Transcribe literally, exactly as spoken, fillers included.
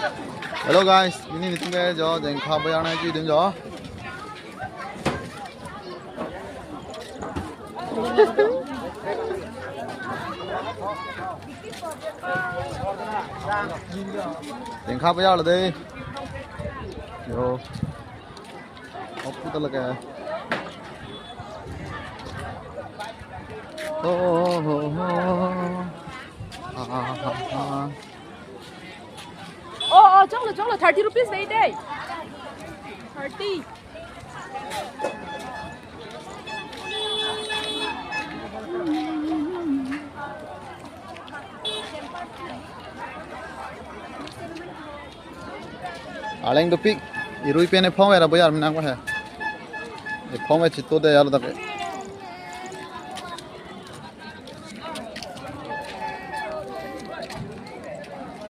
Hello guys, pini nelitum ke jo Jengkha Bajar nangkidun jo. Jengkha Bajar lo dei. Jo. Opu ta lake. Oh, oh, oh, oh. Ah, ah, ah, ah. Oh, oh, choklo, choklo, thirty rupees dei dei. Thirty. Arleng dopik, irui pen ephong era boyar menang ko he. Ephong e chito de yar dak.